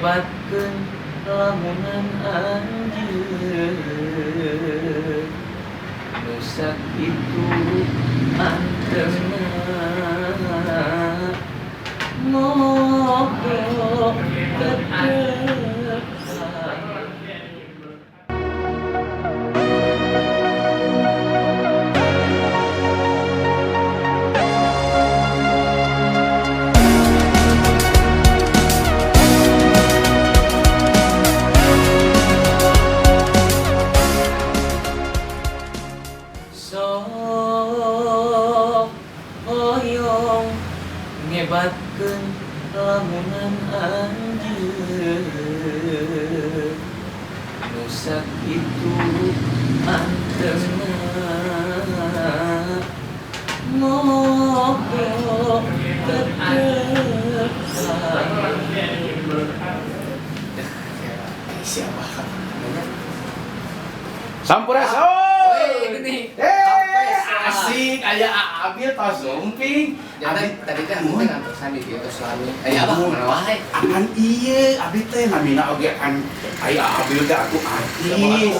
Ngebatkeun lamunan anjeun nu sakitu antengna ngobrol tetep. Sok hoyong ngebatkeun lamunan anjeun nu sakitu antengna ngobrol tetep. Siapa? Sampurasun. Woi, ini. Eh, asik aya Abil tos sumping. Jangan tadi teh aku teh ngantosan di dieu tos lami. Eh, abah mana wae? Akan ieu Abi teh namina oge kan aya Abil teh atuh artis.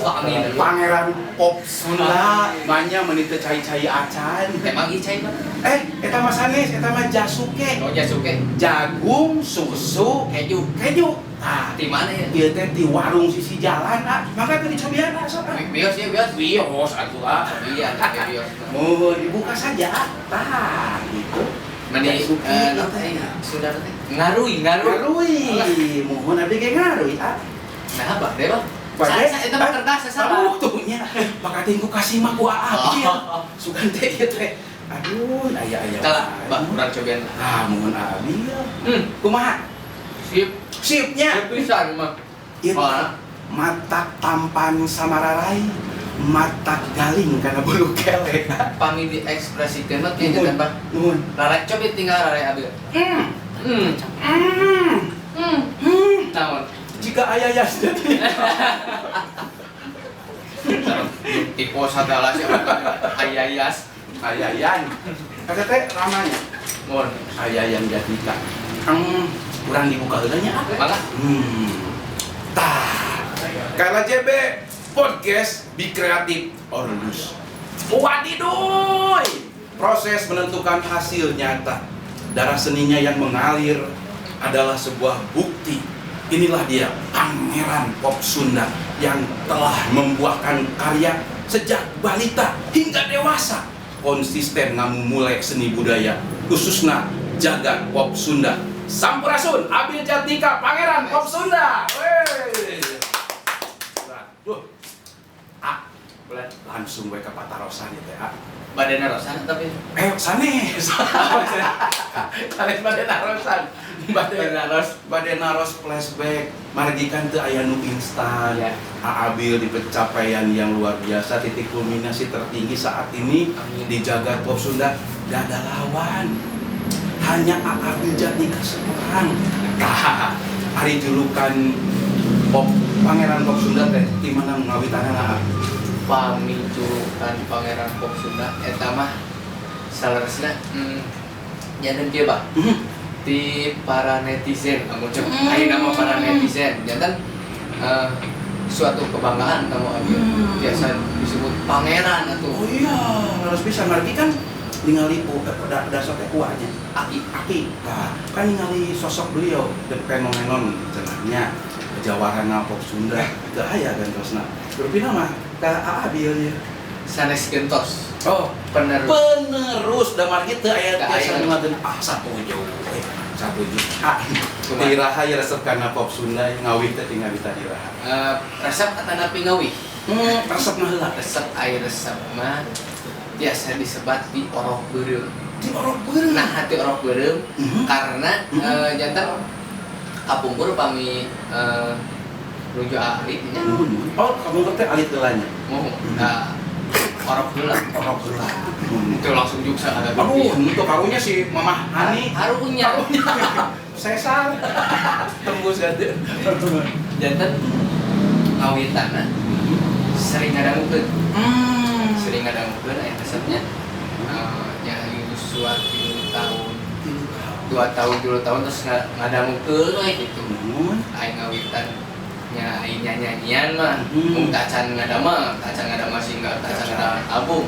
Pangeran pop Sunda, banyak meuni teu cai-cai acan. Emang ieu cai mah? Eh, eta mah sanes, eta mah jasuke. Oh, jasuke. Jagung, susu, Keju. Keju. Tah, Di mana ya? ieu teh di warung sisi jalan, ah. Mangga teh dicobian, ah, sok. Ah. Bios ya, bios. Bios atuh, ah. Iya, ada bios. Mohon dibuka saja, ah. Tah, gitu. Mani Jasuke, eh ieu teh. Sunda teh. Ngarui, ngarui. Ngarui, mohon abdi ge ngarui, ah. Nah, apa deh, Bang? Bade? Sa, eta mah kertas salah. Aduh, tuh nya. Maka ku kasih mah ku Abil. Sugan teh ieu teh. Aduh, aya aya. Kalah, Bang, kurang cobian. Ah, mohon Abil. Kumaha? Sip. Sipnya. Sip pisan mah. Ieu Wah. matak tampan samararai, matak galing kana bulu kelek. Pami diekspresikeun mah kieu janten, Bang. Nuhun. Rara coba tinggal rara Abil. Naon? Jika aya yas jadi. Tipe sagala sih ayayas. Ayayan. Kata teh ramanya. Mohon. Ayayan Jatnika. Kurang dibuka heula nya, ah. Mangga. Tah. KLJB Podcast Be Kreatif or Lose. Wadiduy. Proses menentukan hasil nyata. Darah seninya yang mengalir adalah sebuah bukti. Inilah dia pangeran pop Sunda yang telah membuahkan karya sejak balita hingga dewasa. Konsisten ngamumule seni budaya, khususnya jagat pop Sunda. Sampurasun, Abil Jatnika, pangeran pop Sunda. Wey. Duh. Ah, Boleh. langsung we ka patarosan ieu teh, ah. Bade narosan tapi Eh, sanes. Sanes bade narosan. Bade naros. Bade naros flashback. Margi kan teu aya nu instan. Ya. Abil di pencapaian yang luar biasa, titik kulminasi tertinggi saat ini. Amin. Di jagat pop Sunda gak ada lawan. Hanya Abil Jatnika seorang. Tah, ari julukan pop pangeran pop Sunda teh di mana ngawitanana? Pami julukan pangeran pop Sunda eta mah saleresna janten kieu, Bah. Di para netizen amun cek ayeuna mah para netizen janten suatu kebanggaan kamu Abil biasa disebut pangeran atuh. Oh iya, harus bisa ngerti kan ningali dasar teh kuahnya. Aki. Aki. Nah, kan ningali sosok beliau dan fenomenon cenahnya jawarana pop Sunda teu aya gantosna. Rupina mah ka Abil ya. Sanes gentos. Oh, penerus. Penerus da margi teu aya Teu tiasa aya. ngaten ah satuju. Eh, satuju. Ah, Kumaha? iraha ya resep kana pop Sunda ngawih teh tinggal di iraha. Resep atanapi ngawih? Resep mah heula. Resep air resep mah biasa disebat di orok beureum. Di orok beureum. Nah, hati orok beureum karena janten kapungkur pami nuju alit nya. Oh, kapungkur teh alit heula nya. Mohon. Nah, orok heula. Orok heula. Itu langsung juksa ada. Aduh, untuk karunya si Mamah Hani. Harunya. Sesar. Tembus gade. Janten ngawitanna sering ngadangukeun. Sering ngadangukeun aya resepnya. Nya yuswa 3 tahun, 2 tahun, 3 tahun terus ngadangukeun we gitu. Nuhun. Aya Nya ngawitan nya ai nyanyian mah mung tacan ngadamel, tacan ngadamel single, tacan ngadamel album.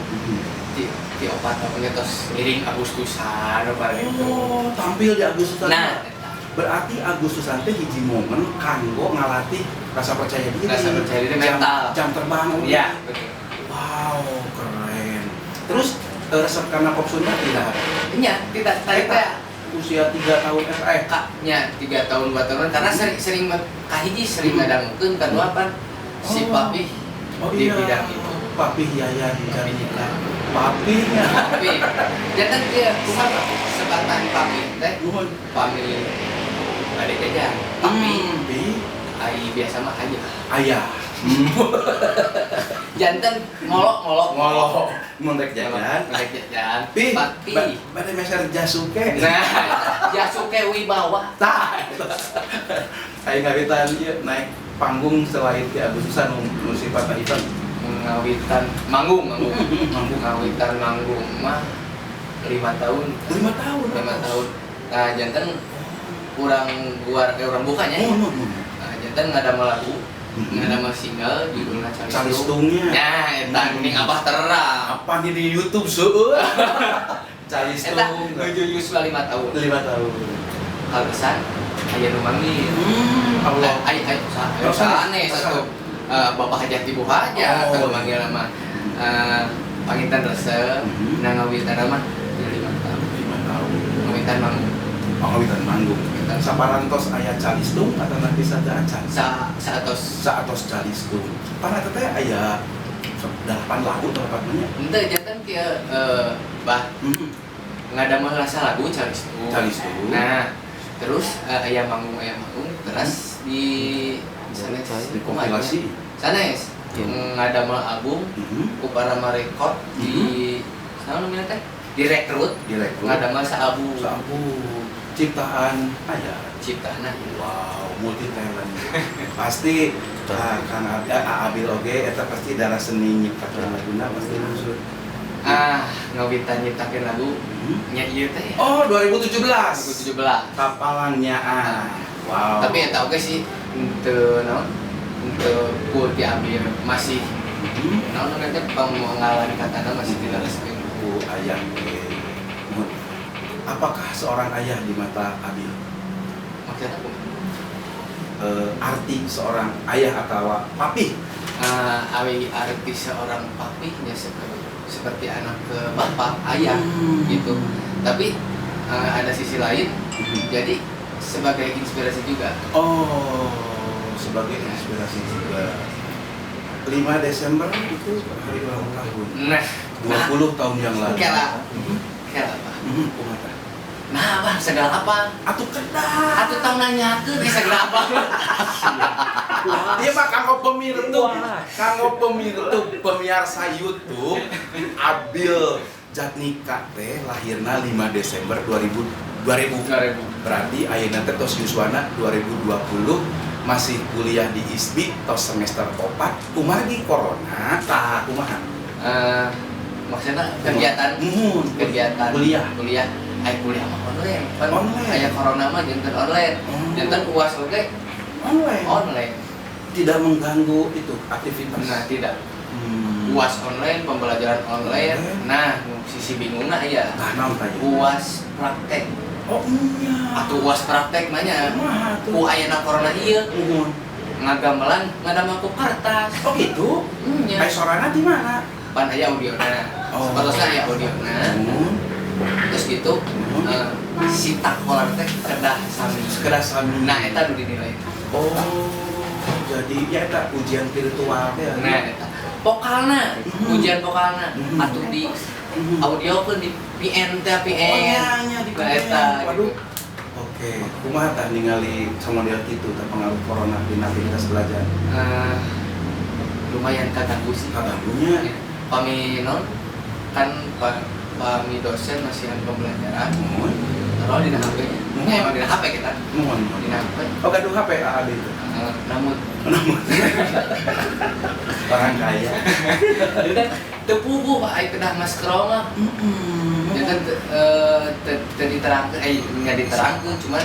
Ti ti 4 tahun nya tos ngiring Agustusan bareng itu. Oh, tampil di Agustusan. Nah, eta. Berarti Agustusan teh hiji momen kanggo ngalatih rasa percaya diri. Rasa percaya diri, jam, mental. Jam terbang. Iya, betul. Wow, keren. Terus resep karena pop Sunda tidak? Nya, tidak tadi teh Usia 3 tahun Kak, nya 3 tahun 2 tahun karena sering sering kahiji sering ngadangukeun, kadua pan si papi di bidang itu. Papi Yayan Jatnika. Jatnika. Papinya. Papi. Jangan dia kumaha sebatan papi teh Nuhun. Pami bade jajan. Papi Pi ai biasa mah aja. Ayah. Janten ngolok ngolok. Ngolok mun rek jajan. Rek jajan. Pi, Papi. Bade meser jasuke. Nah, Jasuke Wibawa. Tah. Aing ngawitan ieu naik panggung selain di Agustusan nu sifatna event. Ngawitan manggung, manggung. Manggung. Ngawitan manggung mah 5 tahun. 5 tahun. 5 tahun. Nah, janten kurang buar urang bukanya ya. Oh, no, no. Nah, janten ngadamel lagu, ngadamel single judulnya Calistung. Calistungnya. Nah, eta geuning abah terang. Apa nih di YouTube seueur? Calistung. Eta nuju yuswa 5 tahun. 5 tahun. Kaleresan aya nu manggil. Allah. Ay ay sa Oh, sa aneh sanes. satu. Bapak Hajat Ibu Haja Oh. kalau manggil nama panginten resep. Nah, ngawitan mah di 5 tahun. 5 tahun. Ngawitan manggung. Oh, ngawitan manggung. Ngawitan. Saparantos aya Calistung atau nanti saja acan? Sa saatos. Saatos Calistung. Para teh aya delapan lagu atau apa namanya? Ente janten kieu bah ngadamel rasa lagu Calistung. Calistung. Nah, terus aya manggung terus di sanes. Di kompilasi. Sanes ngadamel album ku Parama Record di naon namanya teh? Direkrut. Direkrut. Ngadamel saalbum. Saalbum ciptaan aya. Ciptaan. Wow, multi talent. Pasti ah, Kang Abil oge eta pasti darah seni nyiptakeun laguna pasti maksud. Ah, ngawitan nyiptakeun lagu nya ieu teh. Oh, 2017. 2017. Kapalannya ah. Wow. Tapi eta oge sih henteu naon? Henteu full diambil masih naon namanya teh pengalaman katana masih tidak resmi. Ku ayah ge. Nuhun. Apakah seorang ayah di mata Abil? Maksudnya kumaha? Arti seorang ayah atau papi? Awi arti seorang papihnya seperti seperti anak ke bapak ayah gitu, tapi ada sisi lain jadi sebagai inspirasi juga. Oh, sebagai inspirasi juga. 5 Desember itu hari ulang tahun. Nah, 20 tahun yang lalu. Kela. Kela apa? Kumaha tah? Nah, apa segala apa? Atuh kedah. Atuh tong nanyakeun di segala apa. Dia mah kanggo pemirsa, kanggo pemirsa, pemirsa YouTube, Abil Jatnika teh lahirna 5 Desember 2000 2000. 2000. Berarti ayeuna teh tos yuswana 2020, masih kuliah di ISBI tos semester 4. Kumargi corona tah kumaha? Maksudnya kegiatan Muhun. Kegiatan kuliah. Kuliah, ai kuliah mah online pan. Online. Aya corona mah janten online. Janten UAS oge Online. Online. Tidak mengganggu itu aktivitas? Nah, tidak. UAS online, pembelajaran online. Online. Nah, sisi bingungna ya. Tah naon tah ieu? UAS praktek. Oh iya. Atau UAS praktek mah nya. Kumaha tuh? Ku ayana corona ieu Muhun. Ngagamelan ngadamel ku kertas. Oh gitu? Nya. Ai sorana di mana? Pan aya audiona. Oh. Sabatosna aya audiona. Terus gitu si takolar teh kedah sami. Sekedar sami. Nah, eta nu dinilai. Oh, jadi ya eta ujian virtual teh. Nah, eta. Vokalna, ujian vokalna atuh di audio ke di PN teh PN. Oh nya nya di Nah, PN. eta, Waduh. gitu. Oke, kumaha tah ningali samodel kitu tah pengaruh corona dina aktivitas belajar? Lumayan kaganggu sih. Kaganggunya. Ya. Pami non kan pami dosen masihan pembelajaran Muhun. taruh di HP nya. Emang di HP kita. Muhun. Di HP. Oh, gaduh HP AAB itu. Namun Namun orang kaya. Jadi kan teu puguh Pak ai kedah mas scroll mah. Janten teu diterangkeun, nggak diterangkeun cuman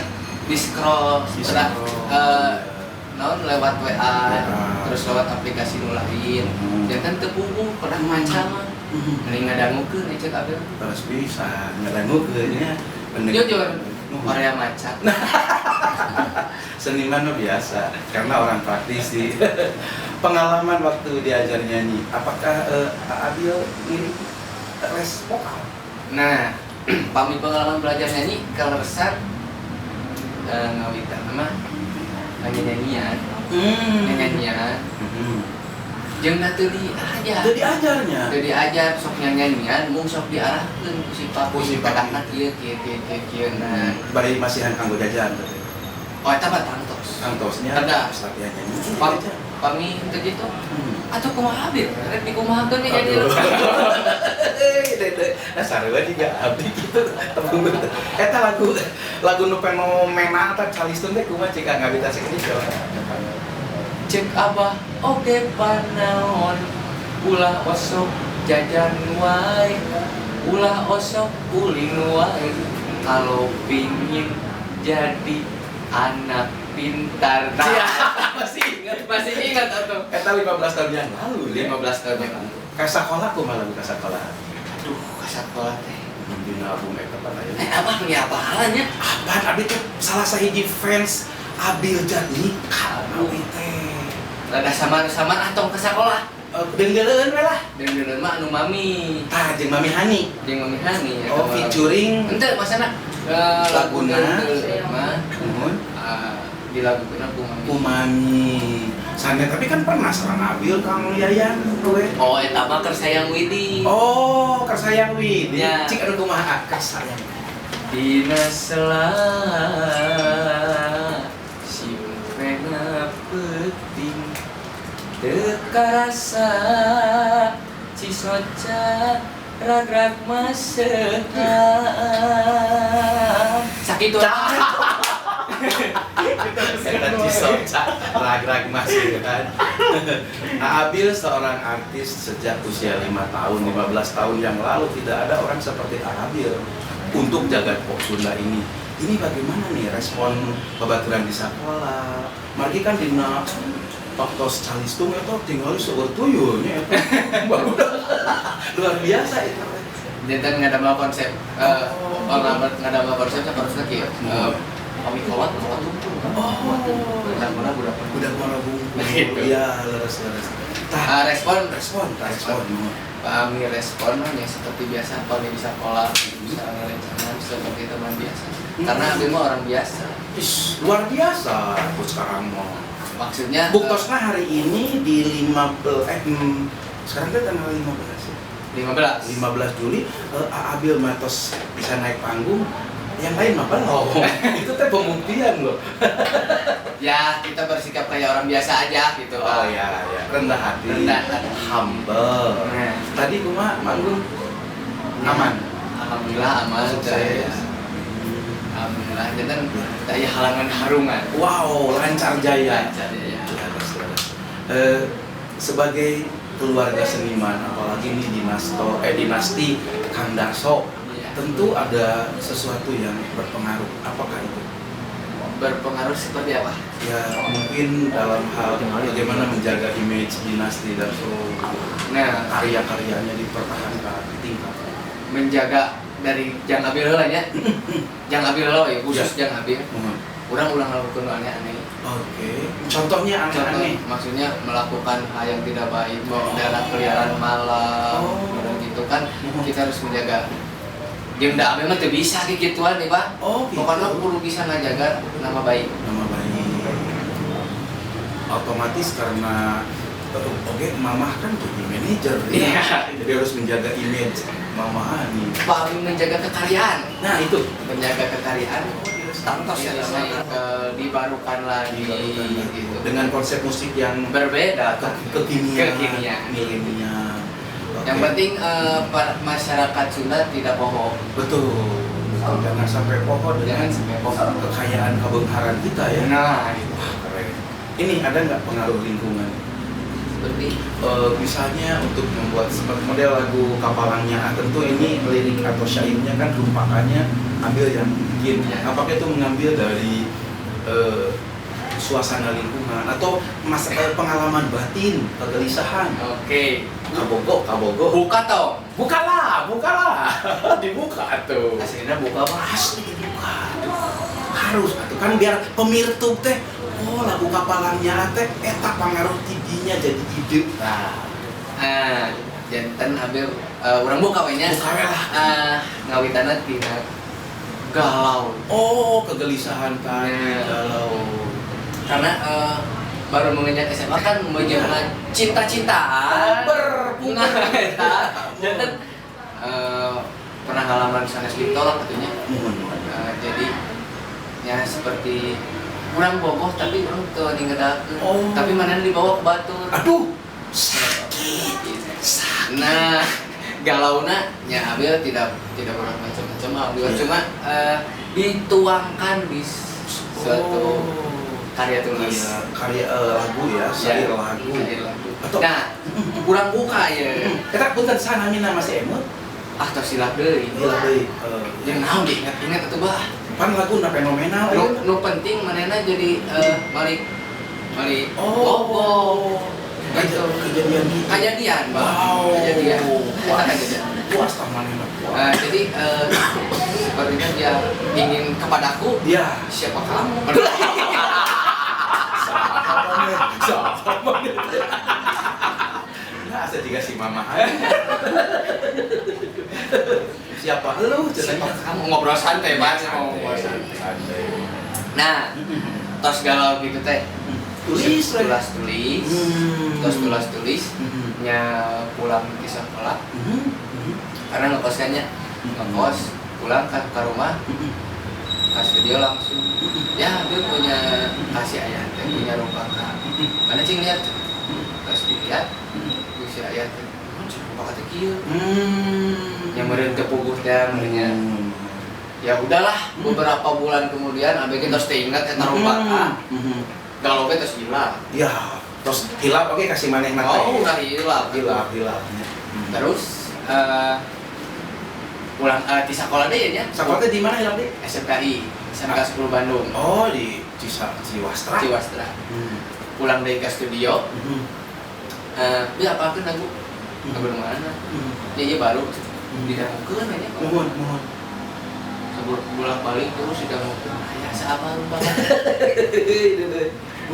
di scroll Di setelah scroll. naon lewat WA, terus lewat aplikasi nu lain. Janten teu puguh pernah maca mah. Mending ngadangukeun cek Abil. Terus bisa ngadangukeun nya. Jujur, Korea maca. Seniman mah biasa karena orang praktisi. Pengalaman waktu diajar nyanyi, apakah Abil ini les vokal? Nah, pami pengalaman belajar nyanyi kaleresan ngawitan mah hanya nyanyian, nyanyian. Jeung da teu diajar. Itu diajarnya. Teu diajar, sok nyanyian, mung sok diarahkeun ku si papi. Ku si papi. Kadangna kieu kieu kieu kieu kieu. Nah, Bari masihan kanggo jajan teh. Oh, eta mah tangtos. Tangtosnya Ada. pas latihan nyanyi. Jajan. Pami teu gitu. Atuh kumaha Abil? Rek dikumahakeun nih jadi. Aduh. Dede. Nah, sarua juga abdi gitu. Tepung betul. Eta lagu lagu nu fenomena eta Calistun teh kumaha cik ngawitan sakedik coba. Cek abah oge panaon, ulah osok jajan wae, ulah osok ulin wae, kalau pingin jadi anak pintar. Nah, masih ingat. Masih ingat atau? Eta 15 tahun yang lalu ya. 15 tahun yang lalu. Ka sakola kumaha lagu ka sakola? Aduh, ka sakola teh. Dina album eta pan aya. Eh, abah nih apalannya? Apaan abdi teh salah sahiji fans Abil Jatnika abdi teh. Rada samar-samar atau ke sekolah. Denggeleun we lah. Denggeleun mah anu mami. Tah jeung Mami Hani. Jeung Mami Hani. Oh, featuring Ente masana Laguna. Denggeleun mah Nuhun. Dilagukeun ku mami. Ku Mami. Sane tapi kan pernah sareng Abil Kang Yayan we. Oh, eta mah keur sayang Widi. Oh, Kersayang Widi. Ya. Cik anu kumaha Kersayang. Dina sela simrena peuting teu karasa cisoca ragrag maseuhan. Sakitu. Eta cisoca ragrag masih kan. Abil seorang artis sejak usia 5 tahun, 15 tahun yang lalu tidak ada orang seperti Abil untuk jagat pop Sunda ini. Ini bagaimana nih respon babaturan di sekolah? Margi kan dina waktu Calistung itu tinggal seueur tuyul nya eta. Luar biasa itu. Janten ngadamel konsep Oh. ngadamel konsep konsepnya kieu. Kami kolot kolot tumpul. Oh. Budak mana budak Udah marah bungku. Gitu. Iya, leres leres. Tah, Respon respon, respon. Kami respon mah ya seperti biasa kalau di sekolah bisa ngerencangan seperti teman biasa karena Abi mah orang biasa. Ih, luar biasa aku sekarang mau. Maksudnya Buktosna hari ini di 15 sekarang kan tanggal 15 ya. 15. 15 Juli Abil Matos bisa naik panggung, yang lain mah belum. Itu teh pembuktian loh. Ya kita bersikap kayak orang biasa aja gitu. Oh ya, ya. Rendah hati. Rendah hati. Humble. Nah. Tadi kumaha manggung aman. Alhamdulillah aman. Sukses. Alhamdulillah jangan daya halangan harungan. Wow, lancar jaya. Lancar jaya. Leres, leres. Sebagai keluarga seniman, apalagi ini dinasti Kang Darso, Iya. tentu ada sesuatu yang berpengaruh. Apakah itu? Berpengaruh seperti apa? Ya mungkin dalam hal bagaimana menjaga image dinasti Darso, Nah, karya-karyanya dipertahankan, ditingkatkan. Menjaga dari Jang Abil heula nya. Jang Abil heula ya, khusus Jang Abil. Mohon. Urang ulah ngalakukeun nu aneh-aneh. Oke. Contohnya Contoh, aneh-aneh. maksudnya melakukan hal yang tidak baik, bawa kendaraan keliaran malam, Oh. gitu kan. Kita harus menjaga. Jeung da Abil mah teu bisa kikituan nih, Pak. Oh, gitu. Pokoknya kudu bisa ngajaga nama baik. Nama baik. Otomatis karena oke, mamah kan jadi manajer ya. Iya. Jadi harus menjaga image mamah nih. Paling menjaga kekaryaan. Nah, itu. Menjaga kekaryaan. Tangtos ya, dibarukan lagi, Dibarukan lagi. Gitu. Dengan konsep musik yang berbeda kekinian, Kekinian. Milenial. Oke. Yang penting masyarakat Sunda tidak bohong. Betul. Betul. Jangan sampai poho dengan Jangan sampai poho. Kekayaan kebeungharan kita ya. Nah, gitu. Wah, keren. Ini ada nggak pengaruh lingkungan? Seperti Misalnya untuk membuat seperti model lagu Kapalangnya, tentu ini lirik atau syairnya kan rumpakannya ambil yang bikin. Ya. Apakah itu mengambil dari Suasana lingkungan atau pengalaman batin, kegelisahan. Oke. Kabogo, kabogo. Buka toh. Bukalah, bukalah. Dibuka tuh. Aslinya buka mah. Asli dibuka. Harus atuh kan biar pemirtub teh, oh, lagu Kapalangnya teh eta pangaruh tidinya jadi ide. Nah, Ah, janten ambil urang buka we nya. Buka we lah. Ah, ngawitanna tina galau. Oh, kegelisahan tadi Nah. galau. Karena baru menginjak SMA kan menjelang cinta-cintaan. Puber, puber. Nah, eta janten pernah ngalaman sanes ditolak atuh nya. Mohon, mohon. Jadi ya seperti kurang bogoh tapi urang teu ninggedakeun. Oh. Tapi mana dibawa ke batur. Aduh, sakit. Sakit. Nah, galauna nya Abil tidak tidak pernah macam-macam, alhamdulillah. Iya. Cuma dituangkan di suatu karya tulis. Iya, karya lagu ya, syair lagu. Syair lagu. Atau Nah, kurang buka ya. Eta punten saha namina, masih emut? Ah, tos silap deui. Gila deui. Jeung naon diingat-ingat atuh bah. Pan lagu na fenomenal. Nu, Ayeuna. nu penting manehna jadi balik balik Oh. bogoh. Gitu. Kejadian gitu. Kejadian, Bang. Wow. Kejadian. Puas. Kejadian. Puas tah manehna puas. Jadi sepertinya dia ingin kepadaku. Dia. Siapa kamu? Sama nih. Nah, asa juga si mama. Siapa lu? Siapa kamu? Ngobrol santai, Bang. Ngobrol santai. Santai. Nah, tos galau gitu teh. Tulis lah. Tulas tulis. Tos tulas tulis. Nya pulang ke sekolah karena ngekos kan nya. Ngekos pulang ke rumah, ke studio langsung. Ya, dia punya kasih ayah teh, punya rupaka. Mana cing lihat? Pas dilihat, si ayah teh, "Oh, cing rupaka teh kieu." Yang meureun teu puguh teh meureunnya. Ya udahlah, beberapa bulan kemudian abg tos teu ingat eta rupaka. Galau ge tos hilap. Ya, terus hilap oke kasih manehna teh. Oh, udah hilap. Hilap, hilap. Terus pulang di sekolah deh ya nya. Sekolah teh di mana hilap deh? SMKI, SMK 10 Bandung. Oh, di Ciwastra. Ciwastra. Pulang dari ke studio, dia apalkeun lagu? Lagu nu mana? Ya iya baru didangukeun aja. Mohon, mohon. Bolak balik terus didangukeun. Aya saapa rupakan?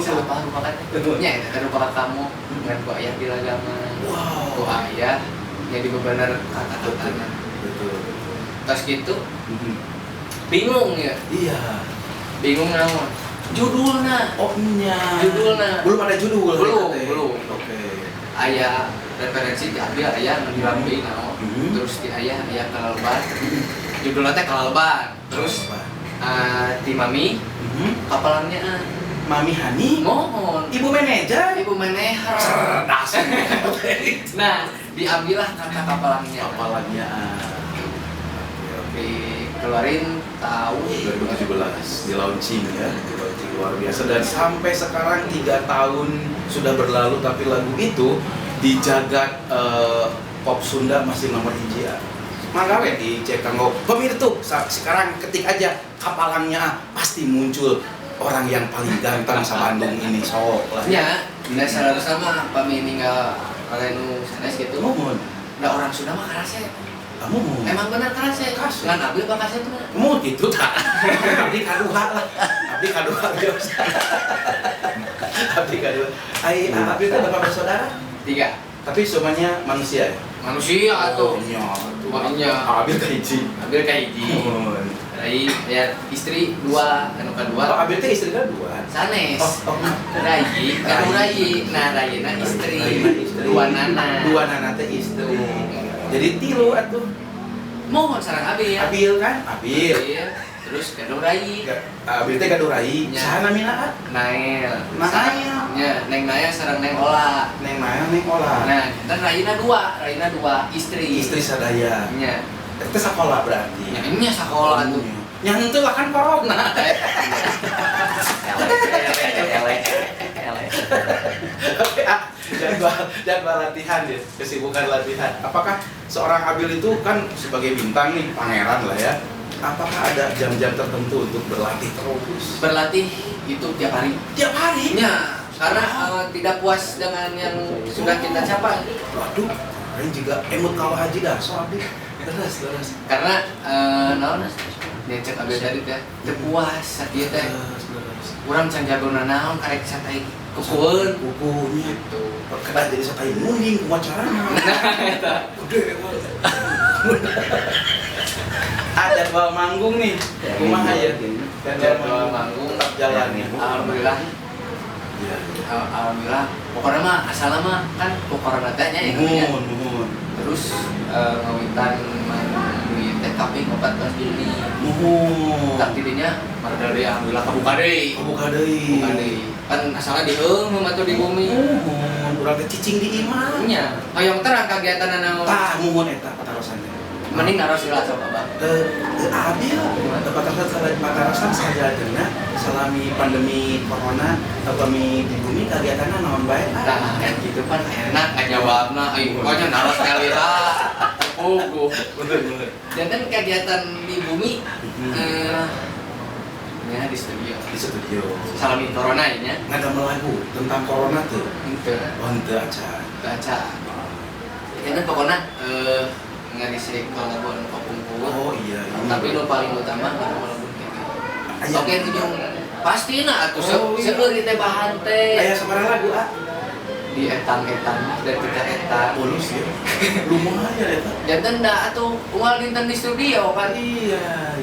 Saapa rupakan? Nya eta teh rupakan kamu ngan ku ayah dilagaman. Wow. Ku ayah jadi bebener kata-katanya. Betul, betul. Terus gitu bingung ya. Iya. Bingung naon? Judulna. Oh, nya. Judulna. Belum ada judul. Belum, teh. belum. Oke. Aya referensi di Abil aya nu dilambi naon. Terus di ayah aya kalaleban. Judulna teh kalaleban. Terus di mami kapalangnya ah. Mami Hani, Mohon. ibu manajer. Ibu manajer. Cerdas. Nah, diambillah kata kapalangnya. Kapalangnya. Oke, oke. Dikeluarin tahun 2017 di launching ya, di launching luar biasa dan sampai sekarang 3 tahun sudah berlalu, tapi lagu itu di jagat pop Sunda masih nomor hiji ya. Mangga we dicek kanggo pemirsa tuh sekarang ketik aja kapalangnya, pasti muncul orang yang paling ganteng sa Bandung ini, sok lah. Ya, nah salah mah pami ninggal kalian nu sanes gitu. Muhun. Da orang Sunda mah karasep. Kamu mau Emang bener karasep. Karasep. Ngan abdi mah kasep mah. Mau gitu tak? Abdi kaduha lah. Abdi kaduha biasa. Abdi kaduha. Ai, abdi itu berapa bersaudara? Tiga. Tapi semuanya manusia ya? Manusia atuh. Oh, iya. Makanya. Abdi kahiji. Abdi kahiji. Oh. Rai ya istri dua, anu Oh, kadua Abdi teh istrinya dua. sanes. Oh, oh. Rai, anu Rai. Nah, Raina istri. Raina istri. Dua nana. Dua nana teh istri. Jadi tilu atuh. Mohon sareng Abil. Abil kan? Abil. Abil. Terus gaduh Rai. Abil teh gaduh Rai. Ya. Saha namina? Ah? Nael. Nael. Nya, Neng Naya sareng Neng Ola. Neng Naya, Neng Ola. Nah, dan Raina dua istri. Istri sadaya. Nya. Itu sekolah berarti. Nya nya sekolah tuh. Nya henteu lah kan corona. Ele, ele, ele. Oke, ah, jadwal jadwal latihan ya, kesibukan latihan. Apakah seorang Abil itu kan sebagai bintang nih, pangeran lah ya. Apakah ada jam-jam tertentu untuk berlatih terus? Berlatih itu tiap hari. Tiap hari? Ya, karena tidak puas dengan yang sudah kita capai. Waduh, ini juga emut kawah haji dah, so abdi. Terus, terus. Karena naon? Ya cek abis tadi teh, teu puas sakieu teh. Terus, terus. Urang can jago nanaon karek satai kukueun Kukunya. gitu. Kena jadi satai munding, kumaha carana? Nah, eta. Gede banget. Ah, jadwal manggung nih, kumaha ya? Jadwal manggung tetap jalan ya. Alhamdulillah. Iya. Alhamdulillah. Pokoknya mah asalna mah kan ku corona teh nya ya, namanya. Muhun, muhun. Terus ngawitan manggung teh kaping 14 Juni. Muhun. Tak tidinya marga deui, alhamdulillah kabuka deui. Kabuka deui. Kabuka deui. Kan asalna diheung mah tuh di bumi. Muhun, urang teh cicing di imah. Nya, hoyong terang kegiatan naon. Tah, muhun eta patarosan teh. Mending naros heula sok, Abah. Abil patarosan patarosan sajatena salami pandemi corona upami di bumi kegiatanna naon bae, ah? Nah, kan gitu kan enak ngajawabna. Ayo pokoknya naros kali lah. Puguh. Bener, bener. Dan kegiatan di bumi ya di studio. Di studio. Salami corona ya. Ngadamel lagu tentang corona tuh? Henteu. Oh, henteu acan. Baca. Ya kan pokoknya ngarisekel lagu anu kapungkur. Oh iya, iya. Tapi nu paling utama lagu-lagu gitu. Aya. Oke, itu jeung pastina atuh Oh, iya. seueur teh bahan teh. Aya sabaraha lagu, ah? Di etang-etang dan tidak etang. Bonus ya. Lumayan eta. Janten da atuh unggal dinten di studio kan. Iya.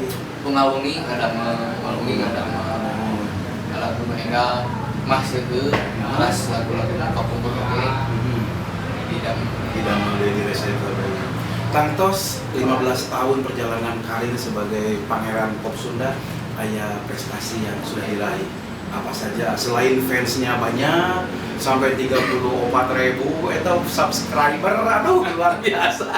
Unggal wengi ngadamel, unggal wengi ngadamel. Lagu nu enggal mah seueur, kelas lagu-lagu nu kapungkur oge. Di dam Tidak mau di recycle deui. Tangtos 15 tahun perjalanan karir sebagai Pangeran Pop Sunda, aya prestasi yang sudah diraih apa saja selain fansnya banyak sampai 34 ribu atau subscriber, aduh luar biasa.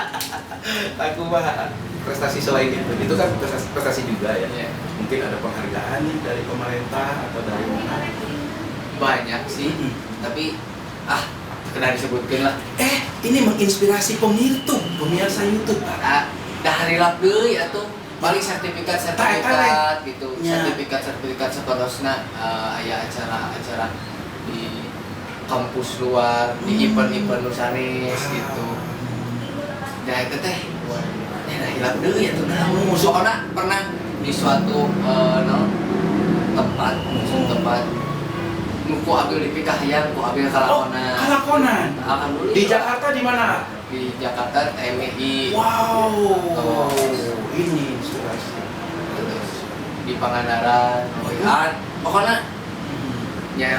Aku mah prestasi selain itu kan prestasi, prestasi juga ya. Iya. Mungkin ada penghargaan nih dari pemerintah atau dari mana? Banyak sih, tapi ah kena disebutkan lah. Ini menginspirasi pemirsa pemirsa YouTube, Pak. Ah, dah hilap deui atuh, paling sertifikat sertifikat gitu. Sertifikat sertifikat seterusnya, aya acara-acara di kampus luar, di event-event nu sanes gitu. Nah, itu teh ya dah hilap deui atuh, naon. Soalna pernah di suatu naon, tempat, suatu tempat nu ku abil dipikahayang, ku abil Oh, kalakonan. Kalakonan. Alhamdulillah. Di Jakarta di mana? Di Jakarta TMI. Wow, Oh. ini inspirasi. Terus di Pangandaran. Ah, pokoknya ya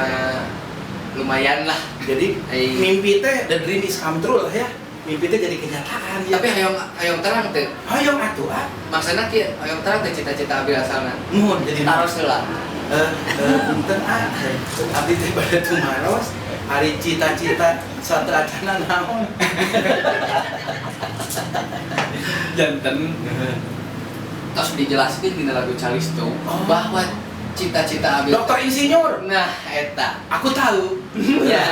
lumayan lah. Jadi Ai. mimpi teh the dream is come true lah ya. Mimpi teh jadi kenyataan ya. Tapi hayang hayang terang teh. Hayang atuh, ah. Maksudna kieu, hayang terang teh cita-cita abdi asalna. Muhun jadi Taros heula. Punten ah, abdi teh bade tumaros, ari cita-cita sateuacanna naon? Janten terus dijelaskan di lagu Calisto bahwa cita-cita abdi Dokter insinyur. Nah, eta. Aku tahu. Ya.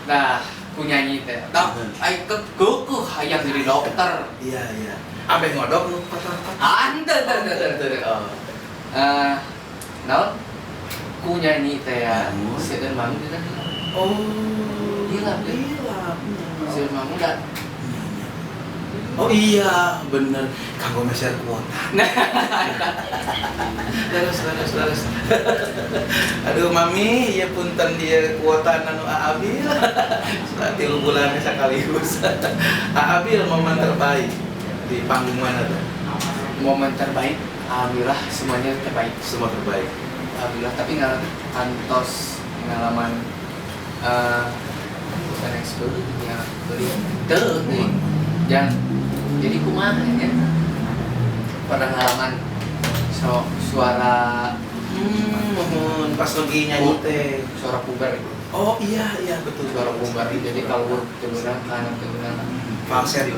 Nah, ku nyanyi teh. Tah, ai kekeuh hayang jadi dokter. Iya. Ambeh ngodok nu kotor-kotor. Ah, henteu henteu henteu henteu. Oh. Eh, naon? Ku nyanyi teh ya. Seueur mangu teh. Oh. Hilap, ya. Hilap. Seueur mangu da. Iya. Oh iya, bener. Kanggo meser kuota. Nah, Terus, terus, terus. Aduh, Mami, ya punten dia kuota nanu Aabil. 3 bulan sekaligus. Aabil momen terbaik di panggung mana tuh? Momen terbaik, alhamdulillah semuanya terbaik. Semua terbaik. Alhamdulillah, tapi nggak kantos pengalaman bukan ekspor ya beli teu nih. Jangan jadi kumaha nya, pernah pengalaman so, suara Mohon pas lagi nyanyi teh. Suara puber itu. Oh iya, betul. Suara puber, jadi kalau teu meunang kanan teu meunang. Falset.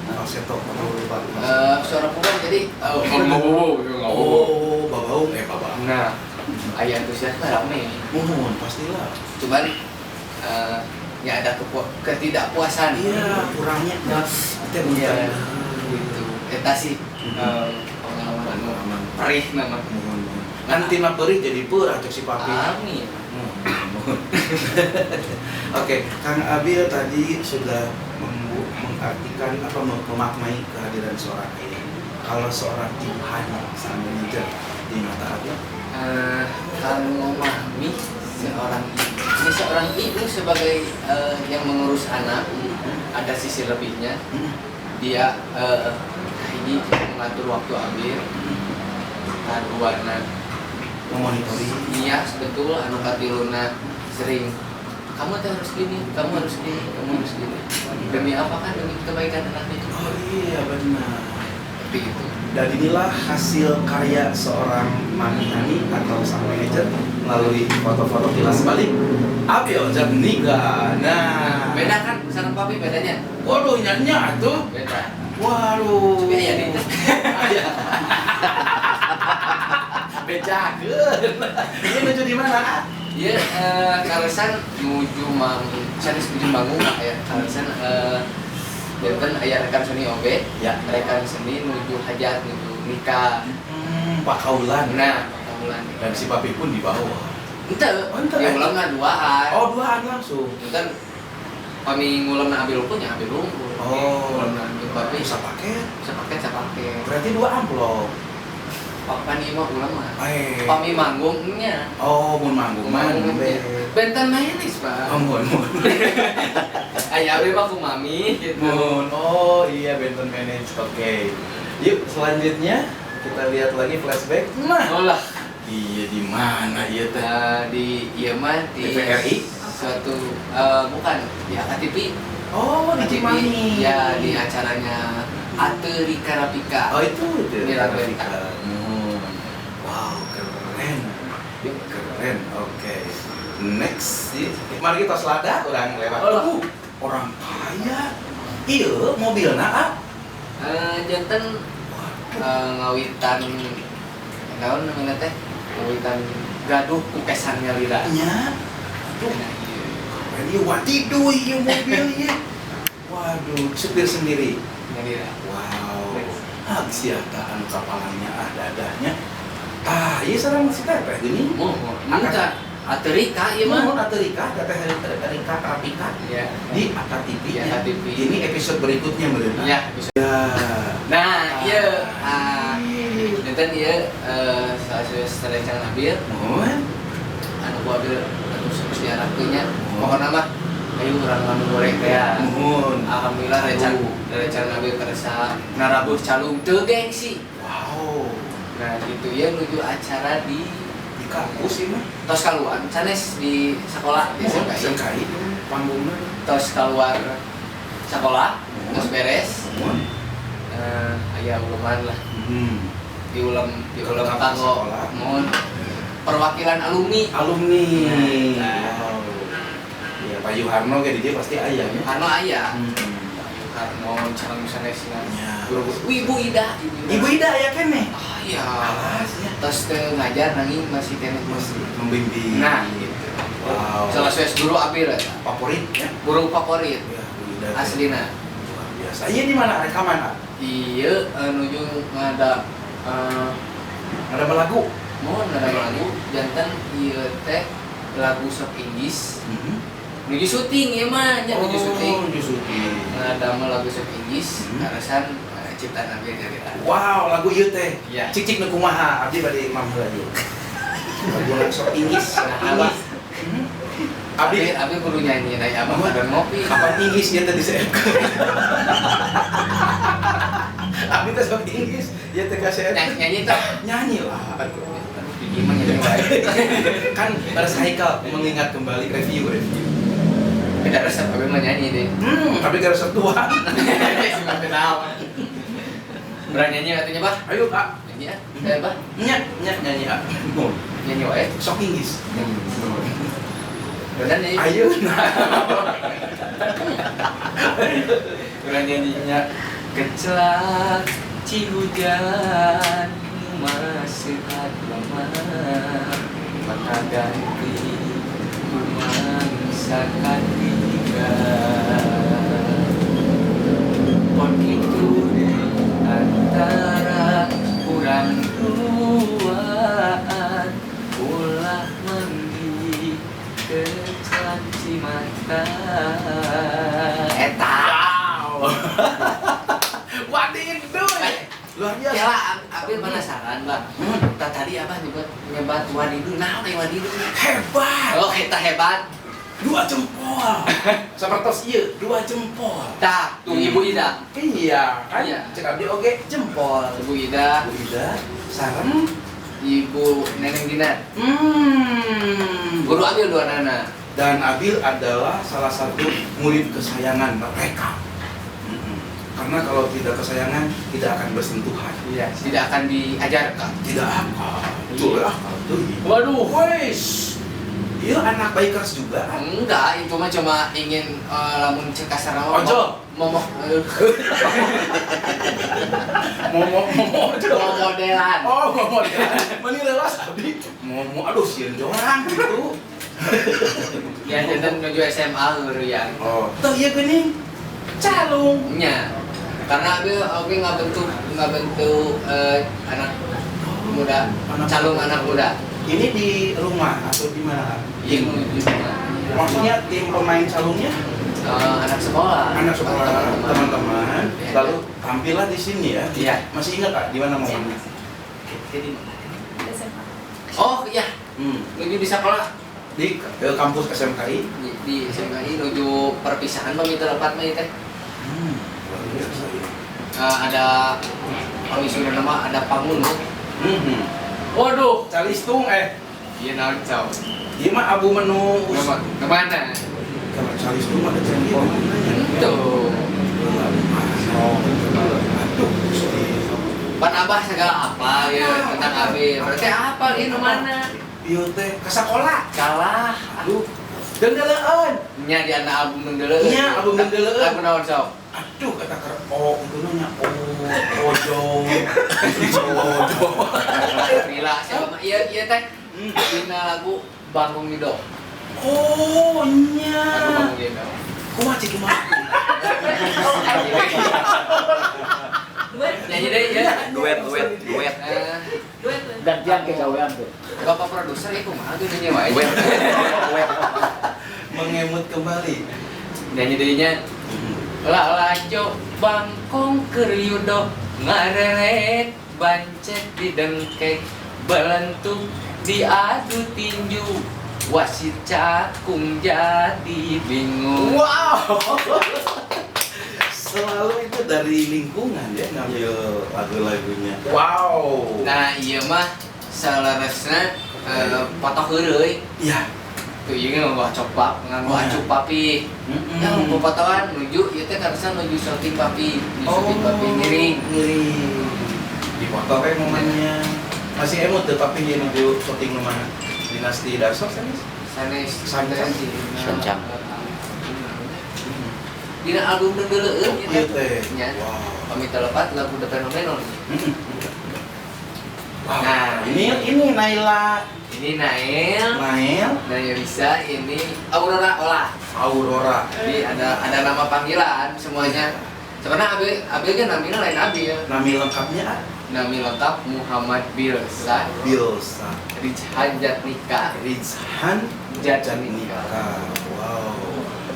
Falsetto, lupa. Suara puber jadi Oh, babau eh babau. Nah, aya antusias mah rame. Mohon pastilah. Cuman ya ada ketidakpuasan. Iya, kurangnya nah, teh Iya, punten. gitu. Eta sih. Pengalaman anu perih nama. Nanti mah perih jadi peurah cek si papi. Amin. Oke, Kang Abil tadi sudah mengartikan atau memaknai kehadiran seorang ayah. Kalau seorang ibu hanya sang manajer di mata Abil? Kalau mami seorang ibu, ini seorang ibu sebagai yang mengurus anak, ada sisi lebihnya. Dia ini mengatur waktu Abil, kaduana memonitoring. Iya betul, anu katiluna sering kamu tuh harus gini, kamu harus gini, kamu harus gini. Demi apa kan? Demi kebaikan anaknya. Oh iya benar. Seperti itu. Dan inilah hasil karya seorang Mami Hani atau sang manajer melalui foto-foto kilas balik Abil Jatnika. Nah, beda kan sama papi bedanya? Waduh, nyanyi tuh. Beda. Waduh. Tapi ya itu. Bejakeun. Ini menuju di mana? Iya, kalesan nuju mang, sanes nuju manggung ya. Kalesan benten aya rekan seni oge, ya. Rekan seni nuju hajat, nuju nikah. Pakaulan. Nah, pakaulan. Dan si papi pun dibawa. Ente, oh, ente. Ya ulang duaan. Oh, duaan langsung. Enten pami ngulang ambil pun ya ambil unggul. Oh, ngulang ambil papi. Bisa paket. Bisa paket, bisa paket. Berarti dua amplop. Papan ieu mah ulang mah. Pami manggungnya. Oh, mun manggung mah. Benten manis, Pak. Oh, mun. Aya abdi mah ku mami gitu. Mun. Oh, iya benten manage. Oke. Yuk, selanjutnya kita lihat lagi flashback. Nah. Oh lah. Iya, di mana ieu teh? Di ieu mah di TVRI? Suatu bukan, di AKTV. Oh, di Cimahi. Ya, di acaranya Aterika Rapika. Oh, itu di Rapika. Wow, keren. Keren. Oke. Next. Mari kita selada orang lewat. Oh, orang kaya. Iya, mobilna ah. Janten ngawitan naon namanya teh? Ngawitan gaduh kukesan nyalira. Nya. Aduh. Keren ieu wadiduh ieu mobil ieu. Waduh, supir sendiri. Nyalira. Wow. Ah, siapa anu kapalannya ah dadahnya. Ah, iya sareng si teteh geuning. Oh, anta Aterika ieu mah. Mun Aterika, teteh Aterika Rapika. Iya. Di AKTV. Di AKTV. Ini episode berikutnya meureun. Iya, episode. Ya. Nah, ieu janten ieu salah satu rencana Abil. Mohon. Anu ku Abil anu geus diarahkeun nya. Pokona mah ayo urang nganu goreng teh. Mohon. Alhamdulillah rencana Abil kersa narabuh calung teu gengsi. Wow. Nah gitu ya menuju acara di kampus ini mah tos kaluar sanes di sekolah di SMKI. SMKI panggungna tos keluar sekolah tos beres aya uleman lah. Diulem kanggo mohon perwakilan alumni. Nah. Wow. Ya Pak Yuharno ge di dia pasti aya nya. Harno aya. Harno sareng sanesna. Ya. Ibu Ida. Ibu Ida aya keneh. Ah iya. Alas ya. Tos teu ngajar nanging masih keneh masih membimbing. Nah, gitu. Wow. Salah satu guru Abil eta. Favorit ya. Guru favorit. Ya, Bu Ida. Aslina. Luar biasa. Iya di mana rekaman, Pak? Iya nuju ngada ngada lagu. Mohon ngada lagu janten ieu teh lagu sok Inggris. Nuju syuting ieu mah nya nuju syuting. Nuju syuting. Ngadamel lagu sok Inggris kaleresan ciptaan Abil jadi. Wow, lagu ieu teh. Iya. Cik-cik nu kumaha abdi bade imam heula ieu. Lagu sok Inggris. Nah, Abdi Abi kudu nyanyi na abah mah ngopi. Apa Inggris ieu teh di CFK? Abdi teh sok Inggris ieu teh ka CFK. Nyanyi teh. Nyanyi lah. Gimana nyanyi wae. Kan pada Haikal mengingat kembali review. Beda resep abi mah nyanyi deh. Tapi gara resep tua. Berani nyanyi katanya, Bah? Ayo, Kak. Nyanyi ya. Saya, Bah. Nyanyi ah. Nyanyi wae. Sok Inggris. Bener nyanyi. Ayo. Berani nyanyinya. Kecelak cihujan masih lama maka ganti kumangsa katiga pon itu di antara Abi penasaran, Bang. Tadi Abah nyebat Wadidu, nah Wadidu. Hebat. Oh, kita hebat. 2 jempol. Sapertos ieu, 2 jempol. Tah, tuh Ibu Ida. Iya, kan? Iya. Cek abdi oge jempol. Ibu Ida, Ibu Ida, sareng Ibu Neneng Dina. Guru Abil dua nana. Dan Abil adalah salah satu murid kesayangan mereka. Karena kalau tidak kesayangan, tidak akan bersentuhan. Iya, tidak akan diajarkan. Tidak akan. Betul lah. Waduh. Wes. Iya, anak bikers juga. Enggak, itu mah cuma ingin lamun cek kasar nama. Ojol. Momok. Momok ojol. Momodelan. Oh, momodelan. Meni lelas abdi. Momok aduh sieun jorang gitu. Ya jantan menuju SMA heureuyang. Oh. Tuh ieu geuning calung. Nya. Karena Abil oke nggak bentuk anak muda, Anak calung muda. Anak muda. Ini di rumah atau di mana? Iya, di rumah. Maksudnya tim pemain calungnya? Anak sekolah. Anak sekolah, teman-teman. Iya. Lalu tampillah di sini ya. Iya. Masih ingat Kak di mana momennya? Jadi SMA. Oh iya, menuju di sekolah Di kampus SMKI. Di SMKI menuju perpisahan pamit lepat mah teh. Luar biasa ya. Ada pamisunan nama ada Pangunu. Waduh, Calistung Iya naon cau. Ieu mah abu menu. Kemana? Kalau Calistung ada jempol. Itu. Aduh, Pan Abah segala apa ya tentang Abi. Berarti apa ieu nu mana? Ieu teh ka sakola. Kalah. Aduh. Dendeleun. Nya di anak album Dendeleun. Nya album Dendeleun. Lagu naon sok? Aduh, kata keur oh itu nya oh ojo. Ojo. Rila siapa mah ieu ieu teh dina lagu Bangkong Nido. Oh nya. Lagu Bangkong Nido. Kumaha cik kumaha? Duet. Nyanyi deh ya. Duet. Duet. Gantian ke gawean tuh. Bapak produser ya kumaha tuh nyanyi wae. Duet. Mengemut kembali. Nyanyi deui nya. Lalajo bangkong keur yudo ngareret bancet di dengkek belentuk diadu tinju wasit cakung jadi bingung. Wow. Selalu itu dari lingkungan ya ngambil lagu-lagunya. Wow. Nah iya mah saleresna foto heureuy. Iya. Tuh ieu nganggo acok nganggo acuk papi. Ya popotoan nuju ieu teh karsa nuju syuting papi, nuju syuting papi ngiring. Ngiring. Dipoto we momennya. Masih emut teu papi ieu nuju syuting nu mana? Dinasti Darso sanes? Sanes. Sancang. Sancang. Dina album Dendeleun Ieu teh. Nya. Wow. Pamit telepat lagu The Phenomenon. Wow. Nah, ini Naila. Ini Nail. Nail. Nailisa, ini Aurora Ola. Aurora. Jadi ada nama panggilan semuanya. Sebenarnya Abil kan namanya lain Abil. Nami lengkapnya? Nami lengkap Muhammad Bilsa. Bilsa. Rizhan Jatnika. Rizhan Jatnika. Wow.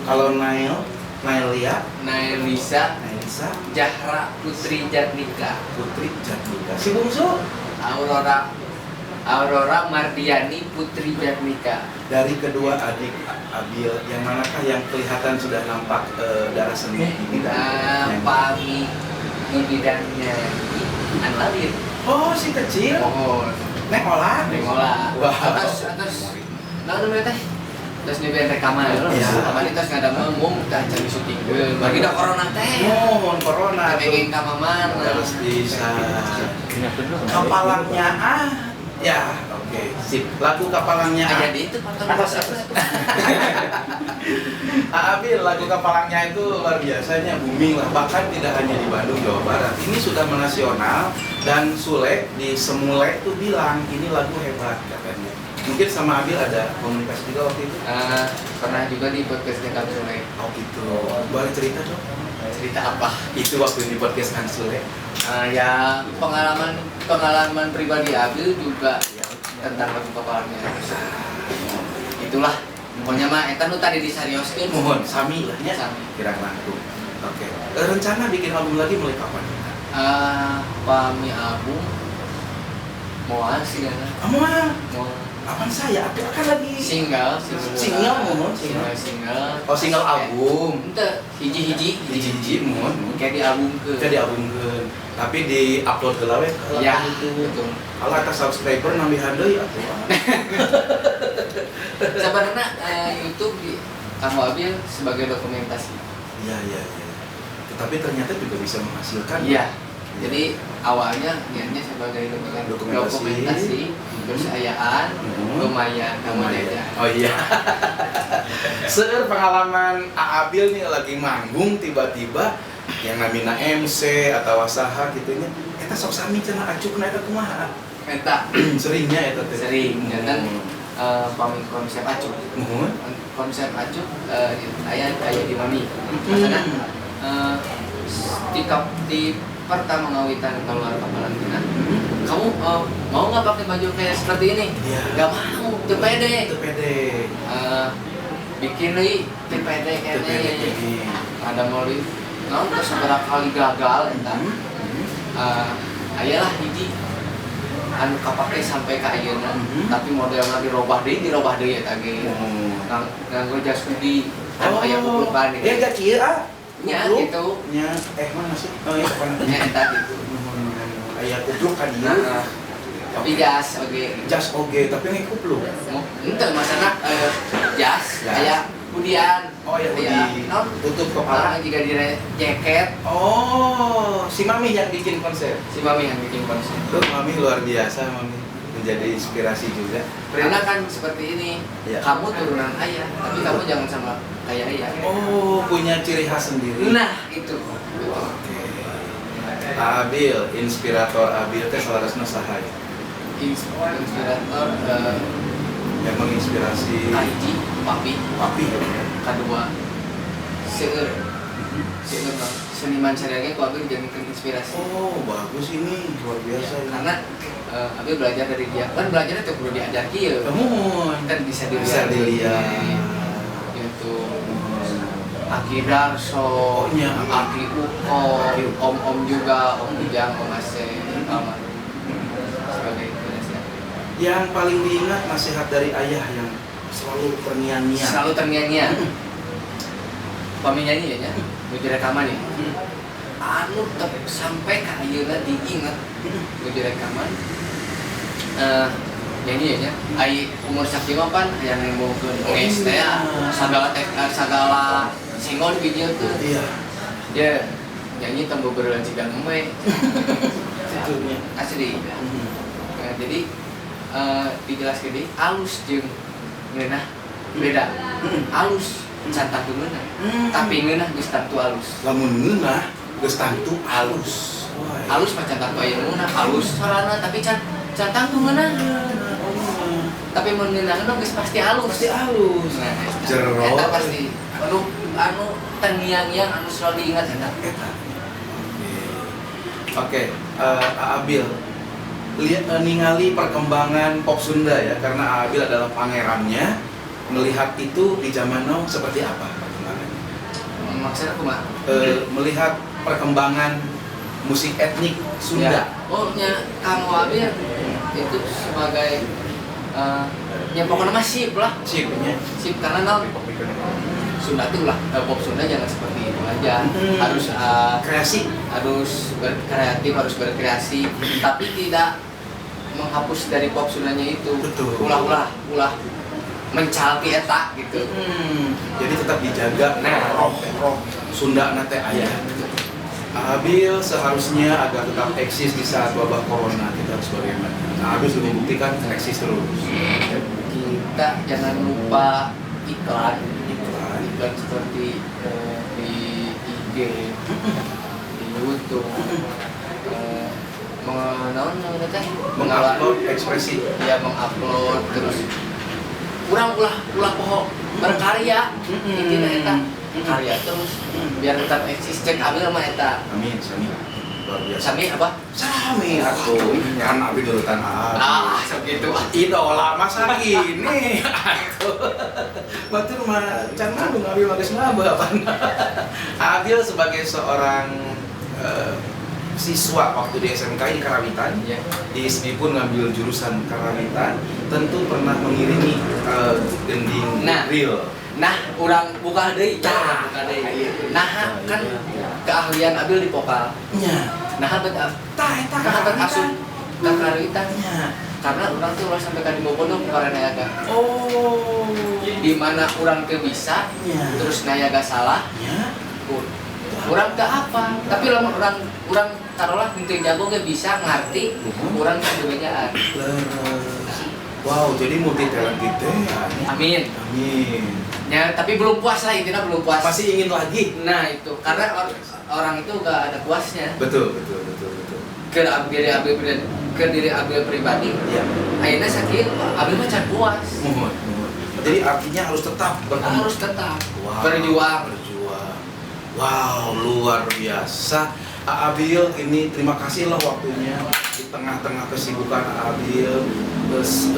Kalau Nail, Nailia, Nailisa, Nailisa, Jahra Putri Jatnika. Putri Jatnika. Si bungsu? Aurora Mardiani Putri Jatnika. Dari kedua adik Abil, yang manakah yang kelihatan sudah nampak darah seni di bidang? Pami di bidangnya Anlalir. Oh, si kecil. Oh, Neng olah. Neng olah. Wow. Atas, nah namanya teh. Terus nyobain rekaman. Iya. Rekaman itu nggak ada ngomong, kita cari syuting. Bagi dah corona teh. Mohon corona. Pengen ka mana? Harus bisa. Kapalangnya ah. Ya, oke, sip. Lagu Kapalangnya. Jadi itu tonton atas. Abil, lagu Kapalangnya itu luar biasanya booming lah. Bahkan tidak hanya di Bandung, Jawa Barat. Ini sudah menasional dan Sule di Semule itu bilang ini lagu hebat katanya. Mungkin sama Abil ada komunikasi juga waktu itu? Pernah juga di podcastnya Kang Sule. Oh gitu. Boleh cerita dong? Cerita apa? Itu waktu di podcast Kang Sule. Ya pengalaman pribadi Abil juga ya, tentang lagu Kapalangnya. Itulah pokoknya mah eta nu tadi disarioskeun. Mohon sami lah nya. Kirang langkung. Oke. Rencana bikin album lagi mulai kapan? Pami album Moal sih kan. Moal. Moal. Apaan saya? Aku kan lagi single, single, mohon single, single. Oh, single album. Ente hiji-hiji, hiji-hiji mohon. Kayak di album ke. Kayak di album ke. Tapi di upload ke lawe. Ya, betul. Kalau atas subscriber nambihan deui atuh. Sebenarnya YouTube di kamu ambil sebagai dokumentasi. Iya, iya, iya. Tetapi ternyata juga bisa menghasilkan. Iya. Jadi awalnya niatnya sebagai dokumentasi, terus ayaan, lumayan kamu jajan. Oh iya. Seueur pengalaman Abil nih lagi manggung tiba-tiba yang namina MC atau saha gitu nya, eta sok sami cenah acukna eta kumaha? Eta seringnya eta teh. Sering, ya kan pami konsep acuk. Muhun. Konsep acuk aya aya di mami. Maksudna di pertama ngawitan keluar kapalantina, kamu mau nggak pakai baju kayak seperti ini? Ya. Nggak mau, teu pede. Teu pede. Bikin deui teu pede kene. Ada mau di, naon terus seberapa kali gagal eta. Ayalah hiji anu kapake sampai ka ayeuna, tapi modelna dirobah deui eta ge. Nganggo jas hoodie, anu aya kuplukan gitu. Ya enggak kieu ah. Nya gitu. Nya mana sih? Oh iya pokona. Nya eta gitu. Aya kupluk kan ieu. Tapi jas oge. Jas oge, tapi nge kupluk. Henteu masana jas aya hoodie-an. Oh iya hoodie. Tutup kepala juga di jaket. Oh, si Mami yang bikin konsep. Si Mami yang bikin konsep. Tuh Mami luar biasa, Mami menjadi inspirasi juga. Karena kan seperti ini, ya. Kamu turunan ayah, tapi kamu jangan sama kayak ayah. Oh, punya ciri khas sendiri. Nah, itu. Oke. Abil, inspirator Abil teh salarasna saha ya? Inspirator yang menginspirasi kahiji, papi. Papi. Kedua, seueur. Seueur bang. Seniman serialnya ku Abil dijadikan inspirasi. Oh, bagus ini, luar biasa ya, ini. Karena Abil belajar dari dia. Kan belajarnya tuh perlu diajar kieu. Kan bisa dilihat. Bisa dilihat. Gitu. Aki Darso, Aki Uko, Om-om juga, Om Ujang, Om Ase, almarhum sebagai inspirasi. Yang paling diingat nasihat dari ayah yang selalu terngiang-ngiang. Selalu terngiang-ngiang. Pami nyanyi ya, nuju rekaman ya. Anu sampai ka ayeuna diingat nuju rekaman. Nyanyi ya, ai umur sakieu mah pan hayang nembongkeun geus teh sagala teh sagala senggol dijieunkeun. Iya. Ya, nyanyi teu beureuan siga embe. Asli. Nah, jadi dijelaskeun deui alus jeung ngeunah beda. Alus can tangtu ngeunah, tapi ngeunah geus tangtu alus. Lamun ngeunah geus tangtu alus. Alus mah can tangtu aya ngeunah, alus sorana tapi can tangtu ngeunah. Tapi mun ngeunah geus pasti alus. Pasti alus. Nah, jero. Eta pasti anu anu terngiang-ngiang anu selalu diingat eta. Eta. Oke, Abil lihat ningali perkembangan pop Sunda ya, karena Abil adalah pangerannya. Melihat itu di zaman now seperti apa perkembangannya? Maksudnya kumaha? Melihat perkembangan musik etnik Sunda. Ya. Oh, nya Kang Abil itu sebagai ya pokoknya mah sip lah. Sip nya. Sip karena now Sunda tuh lah, pop Sunda jangan seperti itu aja. Harus kreasi, harus berkreatif, harus berkreasi, tapi tidak menghapus dari pop Sundanya itu. Betul. Ulah mencalki eta gitu. Jadi tetap dijaga nah, roh Sunda nate ayah. Abil seharusnya agar tetap eksis di saat wabah corona, kita harus bagaimana? Nah, Abil sudah membuktikan eksis terus. Kita jangan lupa iklan. Iklan seperti di IG, di YouTube, mengupload ekspresi. Ya, mengupload terus. Kurang ulah poho berkarya, intinya eta karya terus biar tetap eksis. Cek Abil sama eta. Amin, sami. Luar biasa. Sami apa? Sami atuh. Kan Abil nurutan Abil. Ah, segitu. Idola masa gini atuh. Batur mah can manggung Abil mah geus ngabeuh apaan. Abil sebagai seorang siswa waktu di SMKI di Karawitan, di ISBI pun ngambil jurusan Karawitan, tentu pernah mengiringi gending real. Nah, urang buka deui, Tah. buka deui. Nah, kan keahlian Abil di vokal. Nah, bet Tah eta nah, bet asup ka karawitan. Karena urang tuh ulah sampai ka dibobodo ku nayaga. Di mana urang teu bisa, terus nayaga salah, urang teu apa. Tapi lamun urang urang taruhlah henteu jago ge bisa ngarti, urang teu bejaan. Leres. Wow, jadi multi talented teh ya. Amin. Amin. Ya, tapi belum puas lah, intinya belum puas. Pasti ingin lagi. Nah, itu karena orang itu gak ada puasnya. Betul, betul, betul, betul. Ke diri Abil pribadi, ke diri Abil pribadi, akhirnya sakit, Abil mah can puas. Muhun, muhun. Jadi artinya harus tetap berkembang. Harus tetap Wow, berjuang. Berjuang. Wow, luar biasa. Abil, ini terima kasih loh waktunya di tengah-tengah kesibukan Abil.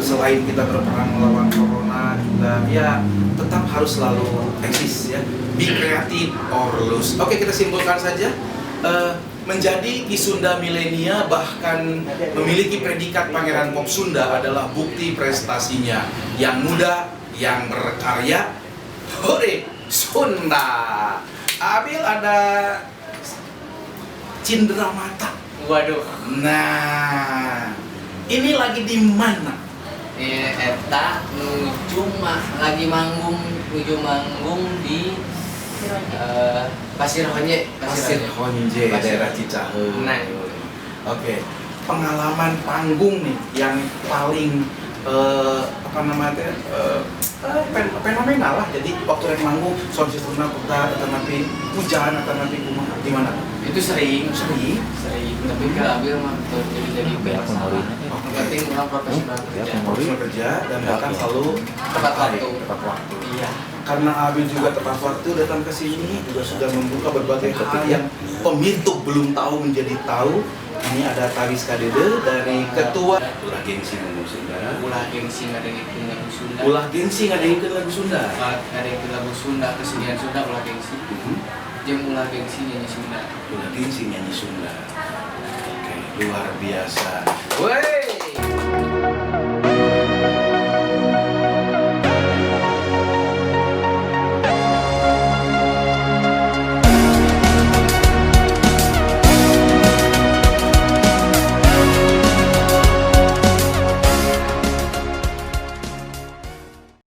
Selain kita berperang melawan corona juga, ya tetap harus selalu eksis ya. Be creative or lose. Oke, kita simpulkan saja. Menjadi Ki Sunda milenia bahkan memiliki predikat Pangeran Pop Sunda adalah bukti prestasinya. Yang muda, yang berkarya, hore Sunda. Abil ada cindera mata. Waduh. Nah, ini lagi di mana? Eta nuju mah lagi manggung, nuju manggung di Pasir Honje, Pasir Honje, Pasir. Daerah Cicaheum. Nah, itu. Oke, pengalaman panggung nih yang paling apa namanya teh, fenomenal lah. Jadi waktu rek manggung sound systemna pegat atau nanti hujan atau nanti kumaha, gimana? Itu sering, Sering. Sering. Tapi ke Abil mah tuh jadi Banyak masalah. memorinya. Yang penting orang profesional kerja. Profesional kerja dan datang selalu Tepat waktu. Tepat waktu. Iya. Karena Abil juga tepat waktu datang ke sini, juga sudah membuka berbagai hal yang pemirtuk belum tahu menjadi tahu. Ini ada Tawis Kadede dari Ketua Ulah Gengsi Ngomong Sunda. Ulah gengsi ngadengekeun lagu Sunda. Ulah gengsi ngadengekeun lagu Sunda. Ngadengekeun lagu Sunda, kesenian Sunda ulah gengsi. Jeung ulah gengsi nyanyi Sunda. Ulah gengsi nyanyi Sunda. Oke, luar biasa. Wey.